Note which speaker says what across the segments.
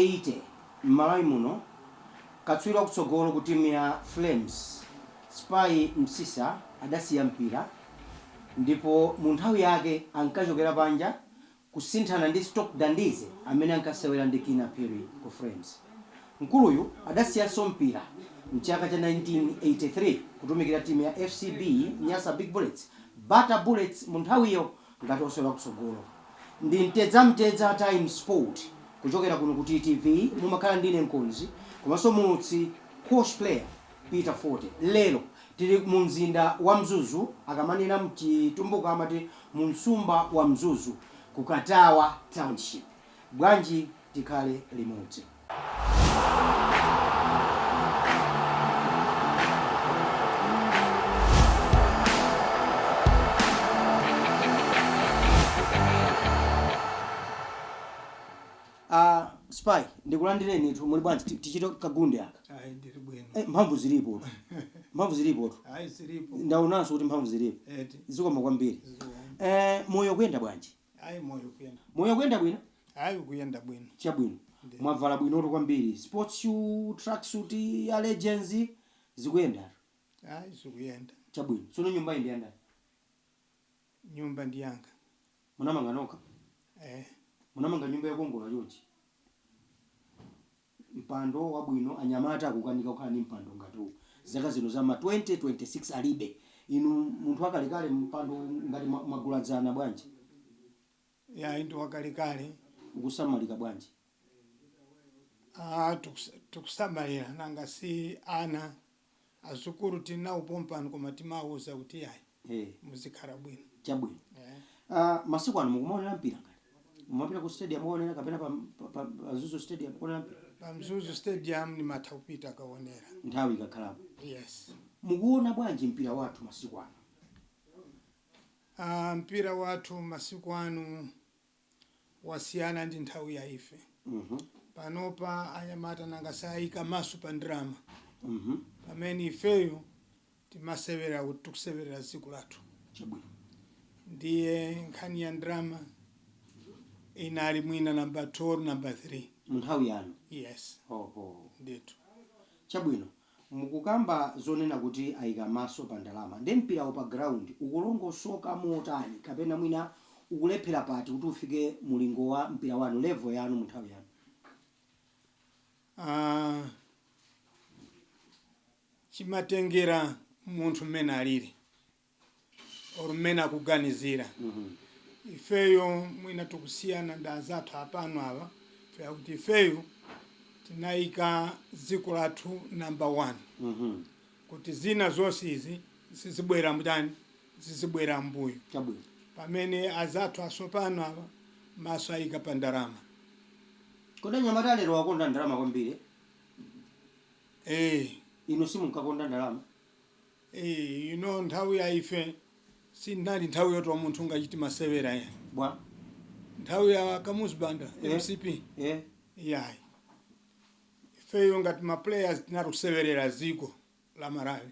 Speaker 1: 80 m'Malawi muno, katswiri wakutsogolo ku timu ya Flames, Spy Msisa, adasiya mpira ndipo mu nthawi yake ankachokera panja kusinthana ndi Stock Dandize amene ankasewera ndi Kinnah Phiri ku Flames. Mkuluyu adasiyanso mpira mchaka cha 1983 kutumikira timu ya FCB Nyasa Big Bullets, Bata Bullets mu nthawiyo, ngati osewera kutsogolo. Ndi Mtedzamtedza Times Sport kuchokera kuno ku TTV. Mumakhala ndine mkonzi komanso muulutsi, coach player Peter Forte. Lero tili mu mzinda wa Mzuzu, akamanena mchitumbuka amati mu msumba wa Mzuzu, ku Katawa Township. Bwanji tikhale limodzi? Spy, ndikulandireni tu. Muli bwanji? Tichite kagunde aka.
Speaker 2: Ayi, ndili bwino.
Speaker 1: Mphamvu zilipo, mphamvu zilipo.
Speaker 2: Ayi, zilipo.
Speaker 1: Ndaonanso kuti mphamvu zilipo.
Speaker 2: Eti.
Speaker 1: Zikoma kwambiri.
Speaker 2: Zikoma.
Speaker 1: Moyo kuyenda bwanji?
Speaker 2: Ayi, moyo kuyenda.
Speaker 1: Moyo kuyenda bwino?
Speaker 2: Ayi, kuyenda bwino.
Speaker 1: Chabwino. Mwavala bwinotu kwambiri, sports shoe, tracksuit ya Legends, zikuyenda.
Speaker 2: Ayi, zikuyenda.
Speaker 1: Chabwino. Tsono nyumba iyi ndiyandani?
Speaker 2: Nyumba ndi yanga.
Speaker 1: Munamanga nokha?
Speaker 2: Eh.
Speaker 1: Munamanga nyumba yokongola chonchi, mpando wabwino. Anyamata akukanika kukhala ndi mpando ngati uwu zaka zino za ma 2026, alibe. Inu munthu akalekale, mpando ngati mwaguladzana bwanji?
Speaker 2: Yayi, ndi wakalekale.
Speaker 1: Ukusamalika bwanji?
Speaker 2: Ah, tikusamalira, nanga si ana azukulu tinawo pompano, koma timawuza kuti yayi, muzikhala bwino.
Speaker 1: Chabwino.
Speaker 2: Eh.
Speaker 1: Masiku ano mukumaonera mpira ngati mumapita ku stadium kuonera kapena pa Mzuzu Stadium kuonera mpira?
Speaker 2: Pa Mzuzu Stadium ndimatha kupita kaonera.
Speaker 1: Nthawi ikakhalapo?
Speaker 2: Yes.
Speaker 1: Mukuona bwanji mpira wathu masiku ano?
Speaker 2: Ah, mpira wathu masiku ano wasiyana ndi nthawi ya ife. Panopa anyamata nanga sayika maso pa ndrama, pamene ifeyo timasewera kuti tikusewerera dziko lathu. Ndiye nkhani ya ndrama inali mwina namba 2 or namba 3.
Speaker 1: Mu nthawi yanu?
Speaker 2: Yes.
Speaker 1: Oho.
Speaker 2: Ndithu.
Speaker 1: Chabwino. Mukukamba zonena kuti ayika maso pa ndalama, ndi mpirawo pa ground ukulongosoka motani, kapena mwina ukulephera pati kuti ufike mulingo wa mpira wanu, level yanu mu nthawi yanu?
Speaker 2: Ah, chimatengera munthu mmene alili or mmene akuganizira. Ifeyo mwina tikusiyana ndi azathu apano awa kuti ifeyo tinayika dziko lathu number one, kuti zina zonse izi zizibwera mutani, zizibwera mbuyo. Pamene azathu asopano awa maso ayika pa ndalama.
Speaker 1: Kodi anyamata lero akonda ndalama kwambiri?
Speaker 2: Eh.
Speaker 1: Inu simunkakonda ndalama?
Speaker 2: Eh, nthawi ya ife sinali nthawi yoti wa munthu ungachiti masewera ya.
Speaker 1: Bwa?
Speaker 2: Nthawi ya Kamuzu Banda, MCP. Yayi, ifeyo ngati ma players tinali kusewerera dziko la Malawi.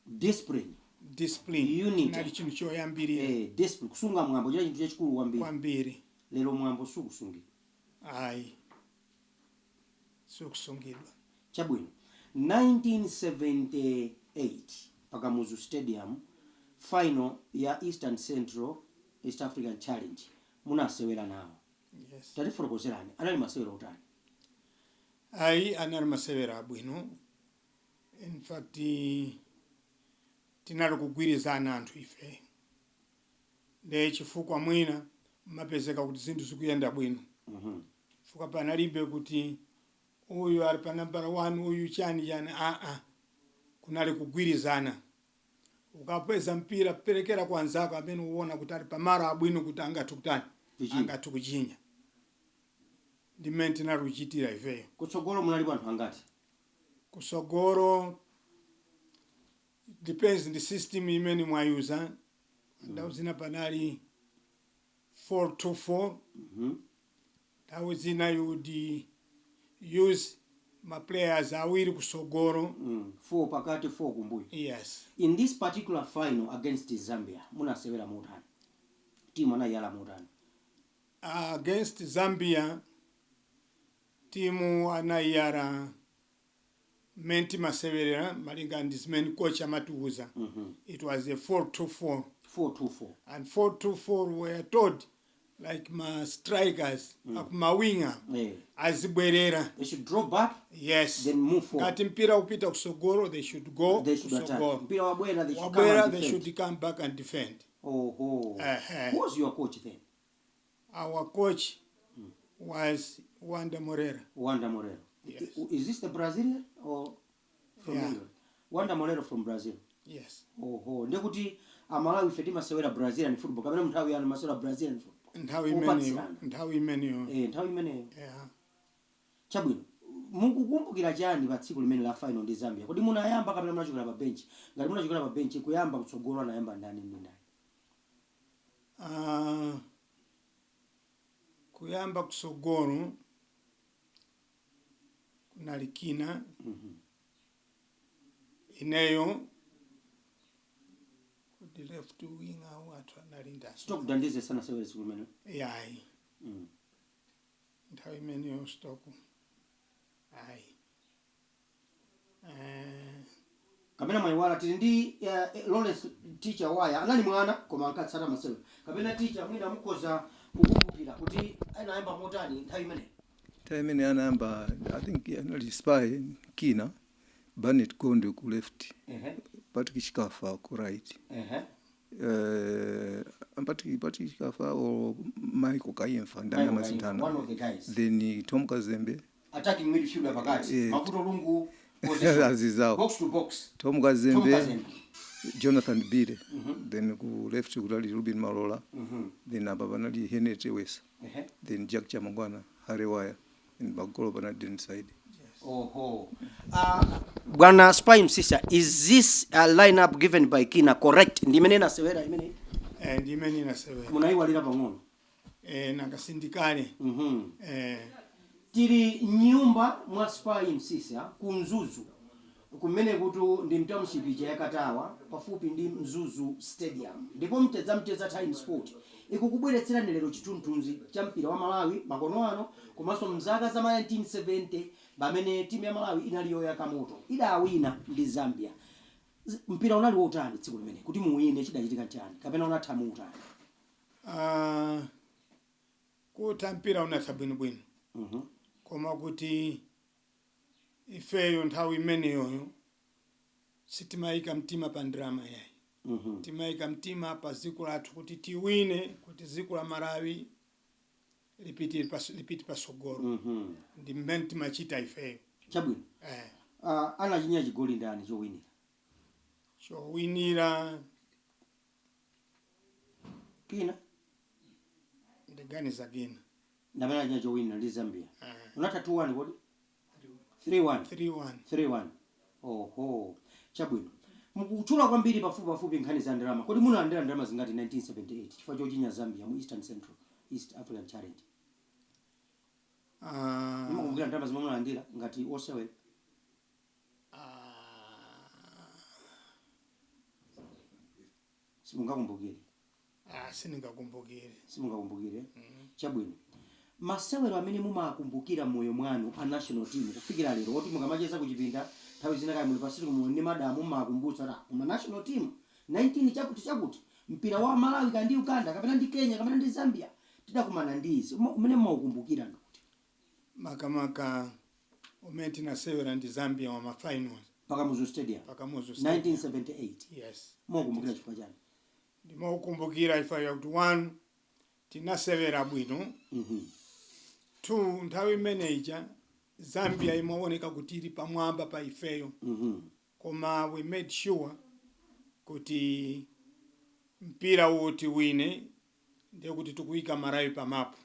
Speaker 1: Discipline.
Speaker 2: Discipline.
Speaker 1: Unity.
Speaker 2: Tinali chinthu choyambirira.
Speaker 1: Discipline, kusunga mwambo, china chinthu chachikulu kwambiri.
Speaker 2: Kwambiri.
Speaker 1: Lero mwambo sukusungidwa.
Speaker 2: Ayi, sikusungidwa.
Speaker 1: Chabwino. 1978 pa Kamuzu Stadium, final ya Eastern Central East African Challenge, munasewera nawo?
Speaker 2: Yes.
Speaker 1: Tatifotokozerani, anali masewero otani?
Speaker 2: Ayi, anali masewera abwino. In fact, tinali kugwirizana anthu ife, nde chifukwa mwina mapezeka kuti zinthu zikuyenda bwino, chifukwa panalibe kuti uyu ali pa nambala 1, uyu chani chani, aa, kunali kugwirizana. Ukapeza mpira, perekera kwa anzako amene uwona kuti ali pamalo abwino kuti angathe kutani?
Speaker 1: Kuchinya.
Speaker 2: Angathe kuchinya. Ndi mmene tinali kuchitira ifeyo.
Speaker 1: Kutsogolo munalipo anthu angati?
Speaker 2: Kusogolo depends ndi system imene mwayuza. Nthawi zina panali 424, nthawi zina you would use ma players awiri kusogolo.
Speaker 1: 4 pakati, 4 kumbuyo?
Speaker 2: Yes.
Speaker 1: In this particular final against Zambia, munasewera motani? Timu anayiyala motani?
Speaker 2: Against Zambia Timu anayiyala mmene timasewerera malinga ndi zimene coach amatiuza. It was a 4-2-4.
Speaker 1: 424.
Speaker 2: And 4-2-4, we were told like ma strikers, mm, mawinger azibwerera.
Speaker 1: They should drop back.
Speaker 2: Yes.
Speaker 1: Then move forward.
Speaker 2: Ngati mpira upita kusogolo, they should go
Speaker 1: They should attack.
Speaker 2: kusogolo.
Speaker 1: Mpira wabwera, they should come
Speaker 2: Wabwera,
Speaker 1: and
Speaker 2: they
Speaker 1: defend.
Speaker 2: should come back and defend.
Speaker 1: Oho. Who was your coach then?
Speaker 2: Our coach was Wanda Morera.
Speaker 1: Wanda Morero.
Speaker 2: Yes.
Speaker 1: Is this the Brazilian or from
Speaker 2: Yeah.
Speaker 1: England? Wanda Morero from Brazil.
Speaker 2: Yes.
Speaker 1: Oho, ndekuti Amalawi ife timasewera Brazilian football, kapena nthawi yanu masewera Brazilian football?
Speaker 2: Nthawi imeneyo.
Speaker 1: Opatsirana.
Speaker 2: Nthawi imeneyo.
Speaker 1: Eh, nthawi imeneyo.
Speaker 2: Yeah.
Speaker 1: Chabwino, mukukumbukira chani pa tsiku limene la final ndi Zambia? Kodi munayamba kapena munachokera pa bench? Ngati munachokera pa bench, kuyamba kutsogolo anayamba ndani ndi ndani?
Speaker 2: Ah, kuyamba kusogolo kunali Kina, ineyo, kuti left wing awo athu anali ndani?
Speaker 1: Stock Dandize sanasewere tsiku limene?
Speaker 2: Yayi. Nthawi imeneyo Stock ayi.
Speaker 1: Kapena mwayiwala? Tili ndi Lawrence Teacher Waya, anali mwana koma ankatsata masewero. Kapena teacher, mwina mukhoza kukumbukira kuti anayamba motani nthawi imeneyo?
Speaker 3: Nthawi imene anayamba, I think anali Spy Kina, Barnett Gondwe ku left, Patrick Chikafa ku right, Patrick Chikafa or Michael Kayemfa ndani
Speaker 1: Michael
Speaker 3: amasinthana.
Speaker 1: Kayemfa, one of the guys.
Speaker 3: Then Tom Kazembe.
Speaker 1: Attacking midfielder pakati. Mavuto Lungu position.
Speaker 3: Azizawo.
Speaker 1: Box to box.
Speaker 3: Tom
Speaker 1: Tom
Speaker 3: Kazembe.
Speaker 1: Kazembe.
Speaker 3: Jonathan Bile. Then ku left kunali Ruben Malola. Then apa panali Henry Wesa. Then Jack Chamangwana, Harry Waya, then pagolo panali Denis Saidi.
Speaker 1: Oho. Bwana Spy Msisa, is this lineup given by Kina correct? Ndi imene inasewera imene?
Speaker 2: Eh, ndi imene inasewera.
Speaker 1: Munayiwalira pang'ono.
Speaker 2: Eh, nakasindikale.
Speaker 1: Tili nyumba mwa Spy Msisa ku Mzuzu, kumene kutu ndi mtownship ya Katawa, pafupi ndi Mzuzu Stadium, ndipo Mtedza Mtedza Time Sport ikukubweretserani lero chithunzithunzi cha mpira wa Malawi makono ano, komanso mzaka za ma 1970 pamene timu ya Malawi inali yoyaka moto, idawina ndi Zambia. Mpira unali wotani tsiku limene? Kuti muwine chidachitika chani, kapena unatha muutani?
Speaker 2: Ah, kutha mpira unatha bwinobwino, koma kuti ifeyo nthawi imeneyoyo sitimayika mtima pa ndrama yayi. Timayika mtima pa dziko lathu kuti tiwine, kuti dziko la Malawi lipite pasogolo. Ndi mmene timachita ifeyo.
Speaker 1: Chabwino. Anachinya chigoli ndani chowinira?
Speaker 2: Chowinira?
Speaker 1: Kina.
Speaker 2: Ndiganiza Kina.
Speaker 1: Ndamene achinya chowinira ndi Zambia. Unatha 2-1, kodi 3-1?
Speaker 2: 3-1.
Speaker 1: 3-1. Oho, chabwino. Mukutchula kwambiri pafupi pafupi nkhani za ndalama. Kodi munalandira ndalama zingati 1978 chifukwa chochinya Zambia mu Eastern Central East African Challenge?
Speaker 2: Ah,
Speaker 1: Mumakumbukira ndalama zimene munalandira ngati osewera?
Speaker 2: Ah,
Speaker 1: Simungakumbukire?
Speaker 2: Ah, sindingakumbukire.
Speaker 1: Simungakumbukire. Chabwino. Masewero amene mumakumbukira moyo mwanu a national team kufikira lero, oti mukamacheza kuchipinda nthawi zina, kaya muli pasiti muli ndi madamu, mumakumbutsa ta kuma national team 19 chakuti chakuti, mpira wa Malawi kandi ndi Uganda kapena ndi Kenya kapena ndi Zambia, tidakumana ndi izi, umene mumaukumbukira ndikuti?
Speaker 2: Makamaka umene tinasewera ndi Zambia wa mafinals.
Speaker 1: Pakamuzu Stadium.
Speaker 2: Pakamuzu Stadium.
Speaker 1: 1978?
Speaker 2: Yes.
Speaker 1: Mumakumbukira chifukwa chani?
Speaker 2: Ndimaukumbukira ifa yakuti one, tinasewera bwino. Two, nthawi imeneija Zambia imaoneka kuti ili pamwamba pa ifeyo, koma we made sure kuti mpira uwu tiwine, ndiye kuti tikuyika Malawi pamapu.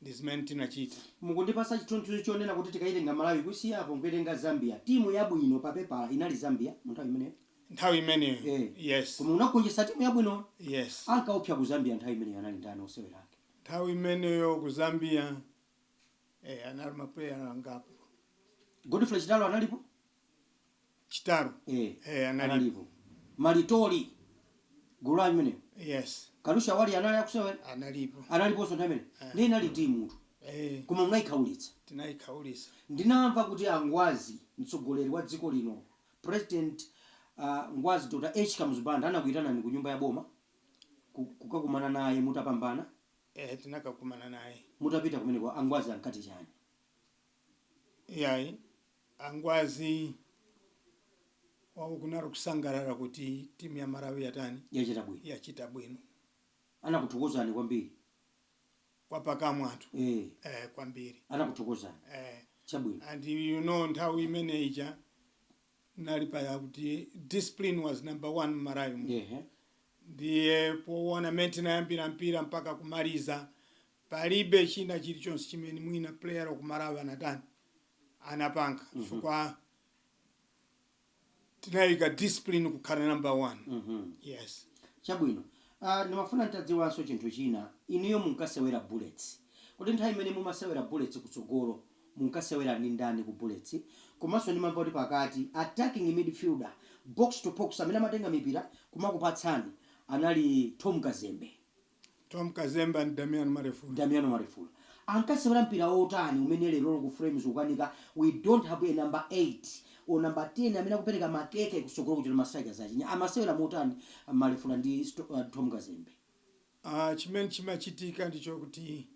Speaker 2: Ndi zimene tinachita.
Speaker 1: Mukundipasa chithunzithunzi chonena kuti tikayitenga Malawi kusiyapo nkuitenga Zambia, timu yabwino pa pepala inali Zambia mu nthawi imeneyo?
Speaker 2: Nthawi imeneyo. Yes.
Speaker 1: Koma unagonjetsa timu yabwino.
Speaker 2: Yes.
Speaker 1: Ankaopsa ku Zambia nthawi imeneyo anali ndani, osewera ake?
Speaker 2: Nthawi imeneyo ku Zambia, anali maplayer angapo.
Speaker 1: Godfrey Chitalo analipo?
Speaker 2: Chitalo. Analipo.
Speaker 1: Analipo Malitori, gulu la imeneyo?
Speaker 2: Yes.
Speaker 1: Kalusha Wali anali akusewera?
Speaker 2: Analipo.
Speaker 1: Analiponso nthawi imeneyo? Ndi inali timutu. Koma munayikhaulitsa.
Speaker 2: Tinayikhaulitsa.
Speaker 1: Ndinamva kuti angwazi, mtsogoleri wa dziko lino, President Ngwazi Dr H Kamuzu Banda, anakuyitanani ku nyumba ya boma kukakumana naye mutapambana.
Speaker 2: Tinakakumana naye.
Speaker 1: Mutapita kumeneko, angwazi ankati chani?
Speaker 2: Yayi, angwazi wawo kunali kusangalala kuti timu ya Malawi yatani?
Speaker 1: Yachita bwino.
Speaker 2: Yachita bwino.
Speaker 1: Anakuthokozani kwambiri.
Speaker 2: Kwapakamwatu. Kwambiri.
Speaker 1: Anakuthokozani. Chabwino.
Speaker 2: And nthawi imene ija nali paya kuti discipline was number one mMalawi mu. Ndiye poona mmene tinayambira mpira mpaka kumaliza, palibe china chilichonse chimene mwina player ku Malawi anatani, anapanga, chifukwa tinayika discipline kukhala number one. Yes.
Speaker 1: Chabwino. Ndimafuna nitadziwanso chinthu china. Inuyo munkasewera Bullets. Kuti nthawi imene mumasewera Bullets, kutsogolo munkasewera ndi ndani ku Bullets? Komanso ndimamva kuti pakati, attacking midfielder, box to box, amene amatenga mipira kumakupatsani anali Tom Kazembe.
Speaker 2: Tom Kazembe and Damian Marefula.
Speaker 1: Damiano Marefula. Ankasewera mpira wotani umene lero ku Flames ukukanika? We don't have a number 8 or number 10 amene akupereka makeke kutsogolo kuti ma strikers achinya. Amasewera motani Marefula ndi Tom Kazembe?
Speaker 2: Chimene chimachitika ndicho kuti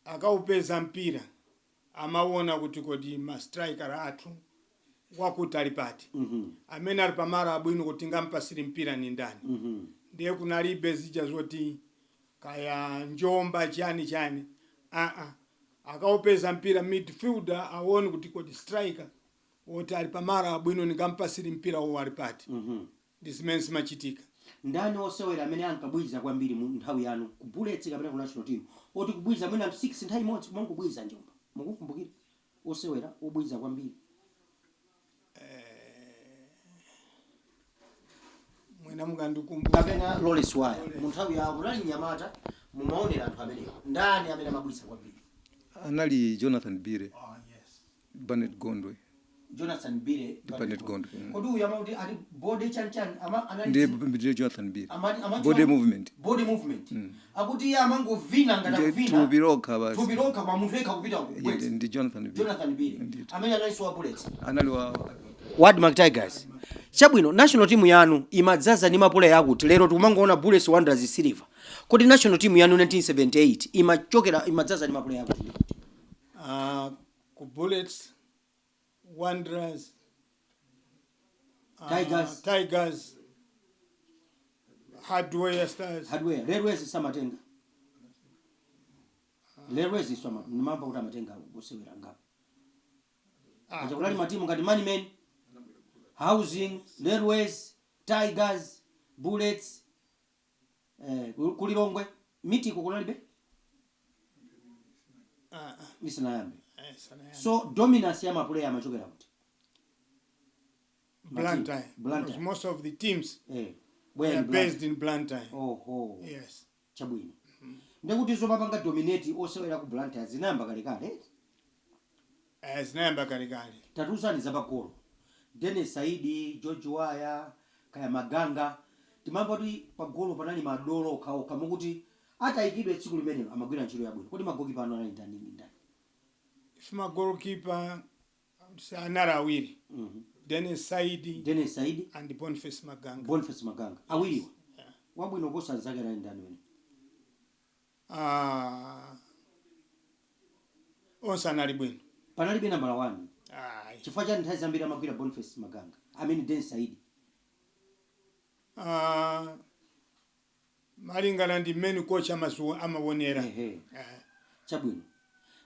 Speaker 2: akaupeza mpira amaona kuti kodi ma striker athu wakuti ali pati, amene ali pamalo abwino kuti tingampasire mpira ni ndani. Ndiye kunalibe zija zoti kaya njomba, chani chani, aa, akaupeza mpira midfielder aone kuti kodi striker woti ali pamalo abwino ningampasire mpira uwo ali pati. Ndi zimene zimachitika.
Speaker 1: Ndani osewera amene ankabwiza kwambiri mu nthawi yanu ku Bullets kapena ku national team, oti kubwiza mwina 6 nthawi imodzi, kumangobwiza njomba? Mukukumbukira osewera obwiza kwambiri?
Speaker 2: Mwina mukandikumbuka.
Speaker 1: Kapena Lawrence Waya, mu nthawi yawo kunali mnyamata, mumaonera anthu amenewo, ndani amene amabwiza kwambiri?
Speaker 3: Anali Jonathan Bire.
Speaker 2: Oh, yes.
Speaker 3: Barnett Gondwe.
Speaker 1: Jonathan Bire.
Speaker 3: Barnett Gondwe.
Speaker 1: Kodi uyu amauti ali body chanchan ama anali
Speaker 3: Ndiye Jonathan Bire.
Speaker 1: Amati
Speaker 3: Body movement.
Speaker 1: Body movement. Akuti iye amangovina ngati
Speaker 3: Ndiye
Speaker 1: akuvina.
Speaker 3: thupi lokha basi.
Speaker 1: Thupi lokha kwa munthu yekha kupita kubweza.
Speaker 3: Ndi Jonathan Bire.
Speaker 1: Jonathan Bire.
Speaker 3: Ndithu.
Speaker 1: Amene analinso wa Bullets?
Speaker 3: Anali wa
Speaker 1: Admarc Tigers. Chabwino. National team yanu imadzaza ndi ma player akuti lero tikumangoona Bullets, Wanderers, Silver. Kodi national team yanu 1978 imachokera, imadzaza ndi ma player akuti?
Speaker 2: Ku Bullets, Wanderers,
Speaker 1: Tigers.
Speaker 2: Tigers, Hardware Stars.
Speaker 1: Hardware, Railways samatenga? Railways iso ndimamva kuti amatenga kusewera ngapo. Aja kunali matimu ngati Moneyman, Housing, Railways, Tigers, Bullets, kulilongwe mitiko kunalibe? Isinayambe.
Speaker 2: Sana.
Speaker 1: So dominance ya ma player amachokera kuti?
Speaker 2: Blantyre.
Speaker 1: Blantyre.
Speaker 2: Because most of the teams
Speaker 1: Where
Speaker 2: are
Speaker 1: in Blantyre?
Speaker 2: based in Blantyre.
Speaker 1: Oho.
Speaker 2: Yes.
Speaker 1: Chabwino. Ndekuti zomapanga dominate osewera ku Blantyre zinayamba kalekale?
Speaker 2: Zinayamba kalekale.
Speaker 1: Tatiuzani zapagolo. Denis Saidi, George Waya, kaya Maganga, timamva kuti pagolo panali madolo okhaokha mukuti atayikidwe tsiku limenelo amagwira ntchito yabwino. Kodi magokipa anu anali ndani ndi ndani?
Speaker 2: If ma goalkeeper anali awiri. Dennis Saidi
Speaker 1: Denis Saidi
Speaker 2: and Boniface Maganga.
Speaker 1: Boniface Maganga, awiriwa. Wabwino kosa anzake anali ndani wene?
Speaker 2: Onse anali bwino.
Speaker 1: Panalibe nambala 1?
Speaker 2: Ayi.
Speaker 1: Chifukwa chani nthawi zambiri amagwira Boniface Maganga amene Denis Saidi?
Speaker 2: Malingana ndi mmene coach amaonera.
Speaker 1: Chabwino.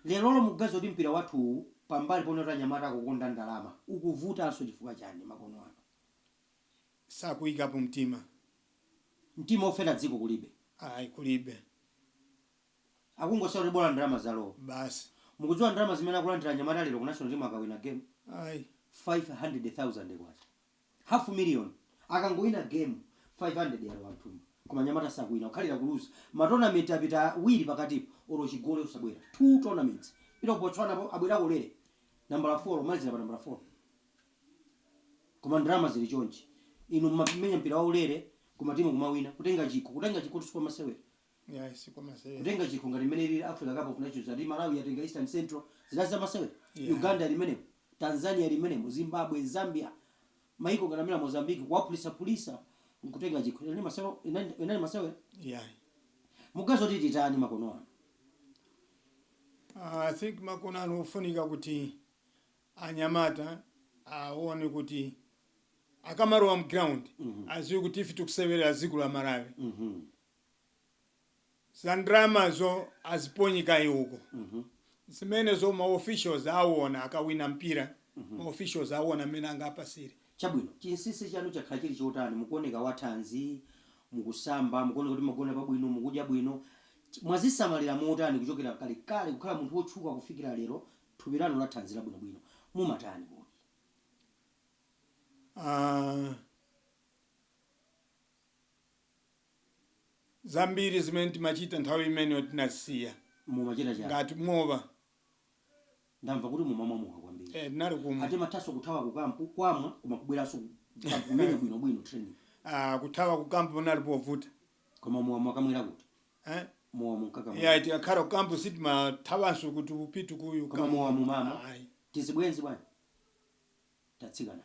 Speaker 1: Lerolo mukuganiza kuti mpira wathu, pambali pona anyamata akukonda ndalama, ukuvutanso chifukwa chani makono ano?
Speaker 2: Sakuyikapo mtima.
Speaker 1: Mtima ofera dziko kulibe?
Speaker 2: Ayi, kulibe.
Speaker 1: Akungosera kuti bola ndalama zalowa.
Speaker 2: Basi.
Speaker 1: Mukudziwa ndalama zimene akulandira anyamata lero ku national team akawina game?
Speaker 2: Ayi.
Speaker 1: 500,000 kwacha, half million. Akangowina game, 500 yalowa mthumba. Koma anyamata sakuwina, kukhalira kuluza. Ma tournament apita awiri pakatipo, olo chigole usabwera. Two tournaments pita ku Botswana po abwera kulere nambala 4, umalizira pa nambala 4, koma ndalama zili chonchi. Inu mmamenya mpira waulere, koma timu kumawina, kutenga chikho, kutenga chikho tusikuwa masewera.
Speaker 2: Yeah, sikumasewera.
Speaker 1: Kutenga chikho ngati mmene ilili Africa Cup of Nations, ati Malawi yatenga Eastern Central, zinali zamasewera?
Speaker 2: Yeah.
Speaker 1: Uganda ili menemo, Tanzania ili menemo, Zimbabwe, Zambia, maiko ngati amene Mozambique, kuwapulisapulisa nkutenga chikho, inali masewera? Inali masewera?
Speaker 2: Yeah.
Speaker 1: Mugazo titi tani makono ano?
Speaker 2: I think makono ano ofunika kuti anyamata aone kuti akamalowa mground aziwe kuti ife tikusewerera dziko la Malawi. Za ndalamazo aziponyeka uko. Zimenezo ma officials aona akawina mpira, ma officials aona mmene angapasire.
Speaker 1: Chabwino, chinsinsi chanu chakhala chili chotani? Mukuoneka wathanzi, mukusamba, mukuoneka kuti mugona pabwino, mukudya bwino. Mwazisamalira motani kuchokera kalekale kukhala munthu wotchuka kufikira lero, thupi lanu la thanzi labwinobwino, mumatani kodi?
Speaker 2: Zambiri zimene timachita nthawi imeneyo tinasiya.
Speaker 1: Mumachita chani?
Speaker 2: Ngati mowa.
Speaker 1: Ndamva kuti mumamwa mowa kwambiri.
Speaker 2: Eh, tinali kumwa.
Speaker 1: Ati mathaso kuthawa ku kampu kwamwa, koma kubweranso ku kampu kumene bwinobwino training?
Speaker 2: Kuthawa ku kampu panali povuta.
Speaker 1: Koma mowa mwakamwera kuti?
Speaker 2: Eh?
Speaker 1: Mowa munkakamwera?
Speaker 2: Yeah, tikakhala ku kampu sitimathawanso kuti upite kuyu.
Speaker 1: Koma mowa mumamwa?
Speaker 2: Ayi.
Speaker 1: Tizibwenzi bwanji, tatsikana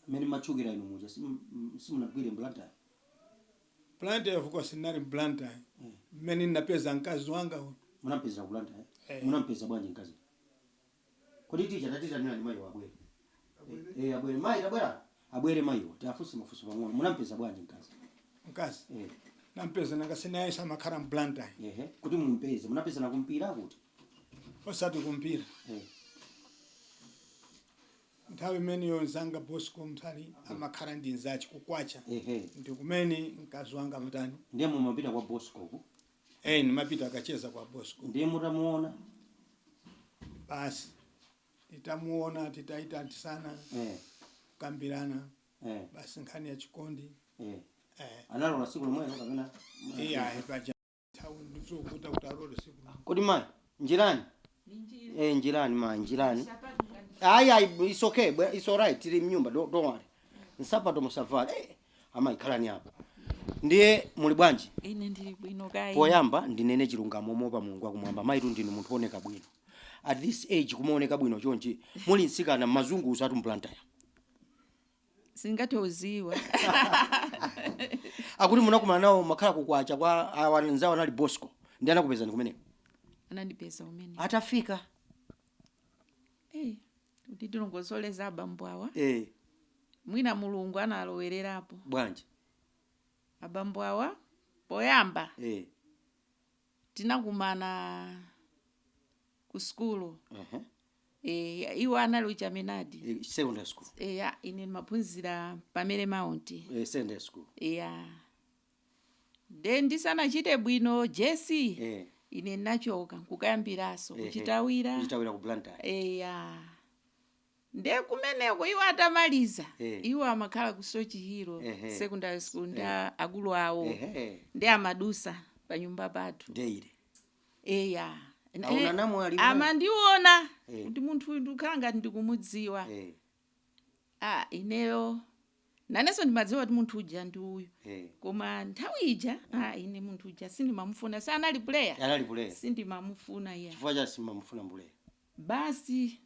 Speaker 1: mmene mmatchukira inu muja, simunagwire mBlantyre?
Speaker 2: Blantyre, of course, ndinali mBlantyre mmene ndinapeza mkazi wanga uyu.
Speaker 1: Munampezera ku Blantyre?
Speaker 2: Eh.
Speaker 1: Munampeza bwanji mkazi? Kodi ticha tatitanira ndi mayiwo abwere? Eh, abwere mayi, tabwera, abwere mayiwo, tiafunse mafunso pang'ono. Munampeza bwanji mkazi?
Speaker 2: Mkazi?
Speaker 1: Eh.
Speaker 2: Nampeza nangasinaye samakhala mBlantyre.
Speaker 1: Ehe, kuti mumpeze, munapezana kumpira kuti?
Speaker 2: Osati kumpira. Nthawi imeneyo nzanga Bosco Mthali amakhala ndi nzachi kukwacha. Ndi kumene mkazi wanga amatani.
Speaker 1: Ndiye mumapita kwa Bosco ku?
Speaker 2: Eh, ndimapita akacheza kwa Bosco.
Speaker 1: Ndiye mutamuona?
Speaker 2: Basi titamuona, titaitantisana, kukambirana, basi nkhani ya chikondi. Eh.
Speaker 1: Analola siku lomwelo kapena?
Speaker 2: Iya, paja nthawi ndizokuta kuti alole siku.
Speaker 1: Kodi mayi, njirani? Eh, njirani mayi, njirani. Ayi ayi, it's okay, it's alright, tili mnyumba, don't worry. Nsapato musavale. Eh, amayi khalani apa. Ndiye muli bwanji?
Speaker 4: Ine ndili bwino kayi.
Speaker 1: Poyamba ndinene chilungamo mopa Mulungu akumwamba, mayitu ndinu munthu wooneka bwino. At this age kumaoneka bwino chonchi, muli mtsikana mazungu usatu mBlantyre.
Speaker 4: Singathe uziwa.
Speaker 1: Akuti munakumana nawo makhala kukwacha kwa awanzawo anali Bosco, ndi anakupezani kumeneko?
Speaker 4: Anandipeza umene.
Speaker 1: Atafika?
Speaker 4: Eh, kuti tilongosoleza abambo awa. Mwina Mulungu analowererapo.
Speaker 1: Bwanji?
Speaker 4: Abambo awa poyamba tinakumana ku skulu. Eh, iwo anali uchaminadi.
Speaker 1: Eh, secondary school.
Speaker 4: Eya, ine ndimaphunzira pamene Mount.
Speaker 1: Eh, secondary school.
Speaker 4: Eya, nde ndisanachite bwino jesi, ine ndinachoka nkukayambiranso kuchitawira.
Speaker 1: Kuchitawira ku Blantyre.
Speaker 4: Eya, nde kumeneko iwo atamaliza, iwo amakhala ku Soche Hill Secondary School ndi akulu awo. Ndi amadusa pa nyumba pathu.
Speaker 1: Ndeire.
Speaker 4: Eya.
Speaker 1: Auna namwali we.
Speaker 4: Amandiona kuti munthu uyu ndikukhala ngati ndikumudziwa. Ah, ineyo nanenso ndimadziwa kuti munthu uja ndi uyu, koma nthawi ija, ah, ine munthu uja sindimamufuna, sanali player.
Speaker 1: Anali player.
Speaker 4: Sindimamufuna iya.
Speaker 1: Chifukwa cha simamufuna mbuleya?
Speaker 4: Basi,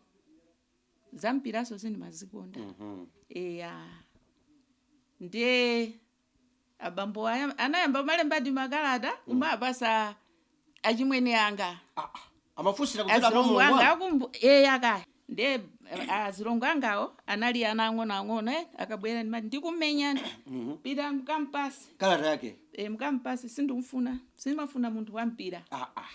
Speaker 4: zampiraso sindimazikonda. Eya, ndiye abambo anayamba malembadi makalata kumapasa achimwene anga.
Speaker 1: Ah, ah. Amafunsira kudzera
Speaker 4: Azilongo
Speaker 1: mwa
Speaker 4: anga
Speaker 1: Mulungu.
Speaker 4: akumbu eya kaya, ndiye azilongo angawo anali ana ang'onoang'ono, akabwera ndimati ndikumenyani, pita mkampasi.
Speaker 1: Kalata yake.
Speaker 4: E, mkampasi, sindimfuna, sindimafuna munthu wampira.
Speaker 1: Ah, ah.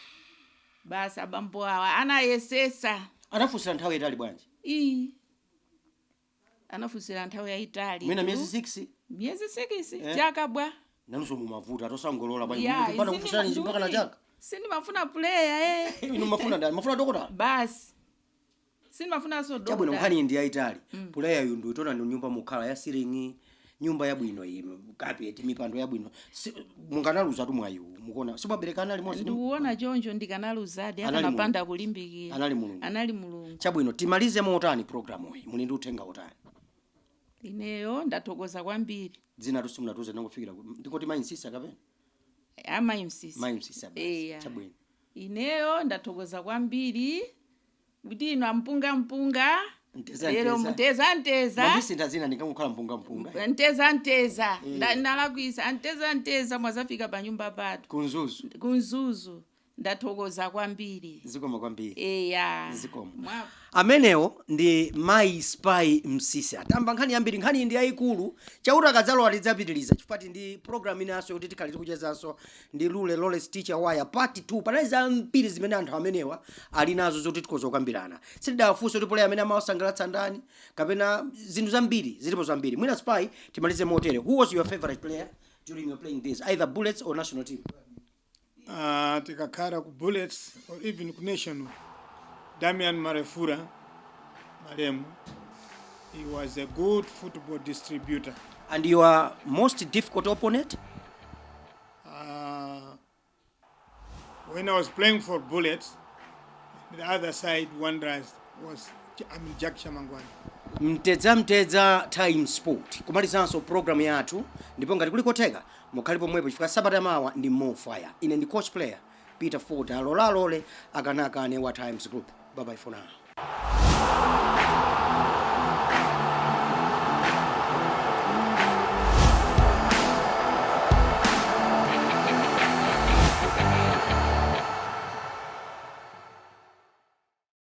Speaker 4: Basi abambo awa anayesesa.
Speaker 1: Anafunsira nthawi yayitali bwanji?
Speaker 4: Iyi anafunsira nthawi yayitali.
Speaker 1: Mwina miyezi 6?
Speaker 4: Miyezi 6.
Speaker 1: Eh.
Speaker 4: Chaka bwa?
Speaker 1: Nanunso mumavuta, atosangolola bwanji?
Speaker 4: Ya,
Speaker 1: Munthu mpaka kufunsira mpaka na chaka.
Speaker 4: Sindimafuna player, eh.
Speaker 1: Inu mafuna ndani? Mafuna dokota?
Speaker 4: Basi sindimafunanso
Speaker 1: Chabwino.
Speaker 4: dokota.
Speaker 1: Nkhani ndi yayitali. Puleya yu ndikuitona ndi nyumba mukhala ya silingi, nyumba yabwino iyi, kapeti, mipando yabwino. Munganaluza tu mwayiwu, mukuona simwaberekana limodzi
Speaker 4: Ndikuona choncho, ndikanaluzadi
Speaker 1: Anali
Speaker 4: akanapanda
Speaker 1: Mulungu.
Speaker 4: kulimbikira.
Speaker 1: Anali Mulungu.
Speaker 4: Anali Mulungu.
Speaker 1: Chabwino, timalize motani programu iyi? Muli ndi uthenga otani?
Speaker 4: Ineyo ndathokoza kwambiri.
Speaker 1: Dzina tusimunatuze, nangofikira ndingoti Mayi Msisa kapena?
Speaker 4: Amayi Msisa.
Speaker 1: Mayi Msisa basi.
Speaker 4: Eya.
Speaker 1: Chabwino.
Speaker 4: Ineyo ndathokoza kwambiri kuti inu ampunga mpunga
Speaker 1: Mteza,
Speaker 4: lero
Speaker 1: mteza.
Speaker 4: mteza mteza.
Speaker 1: Mandisintha zina, ndingangokhala mpunga mpunga.
Speaker 4: Mteza mteza. Ndalakwisa, mteza mteza, mwazafika pa nyumba pathu.
Speaker 1: Kunzuzu.
Speaker 4: Kunzuzu, ndathokoza kwambiri.
Speaker 1: Zikoma kwambiri.
Speaker 4: Eya.
Speaker 1: Zikomo. Amenewo ndi Mayi Spy Msisa. Tamva nkhani yambiri, nkhani iyi ndi yayikulu. Chauta akadzalowa tidzapitiriza, chifukwa ndi program inanso yoti tikhale tikuchezanso ndi Lule Lawrence Teacher Waya part 2. Panali zambiri zimene anthu amenewa ali nazo zoti tikhoza kukambirana. Sitidawafunse kuti player amene amawasangalatsa ndani kapena zinthu zambiri, zilipo zambiri. Mwina Spy, timalize motere: who was your favorite player during your playing days, either Bullets or national team?
Speaker 2: Tikakhala ku Bullets or even ku national, Damian Marefura, malemu, he was a good football distributor.
Speaker 1: And your most difficult opponent?
Speaker 2: When I was playing for Bullets, the other side, Wanderers, was, I mean, Jack Chamangwana.
Speaker 1: Mtedza mtedza, Time Sport kumalizanso program yathu, ndipo ngati kuli kotheka mukhale pomwepo chifukwa sabata mawa ndi more fire. Ine ndi coach player Peter Ford, alolalole akanakane wa Times Group. Bye bye for now.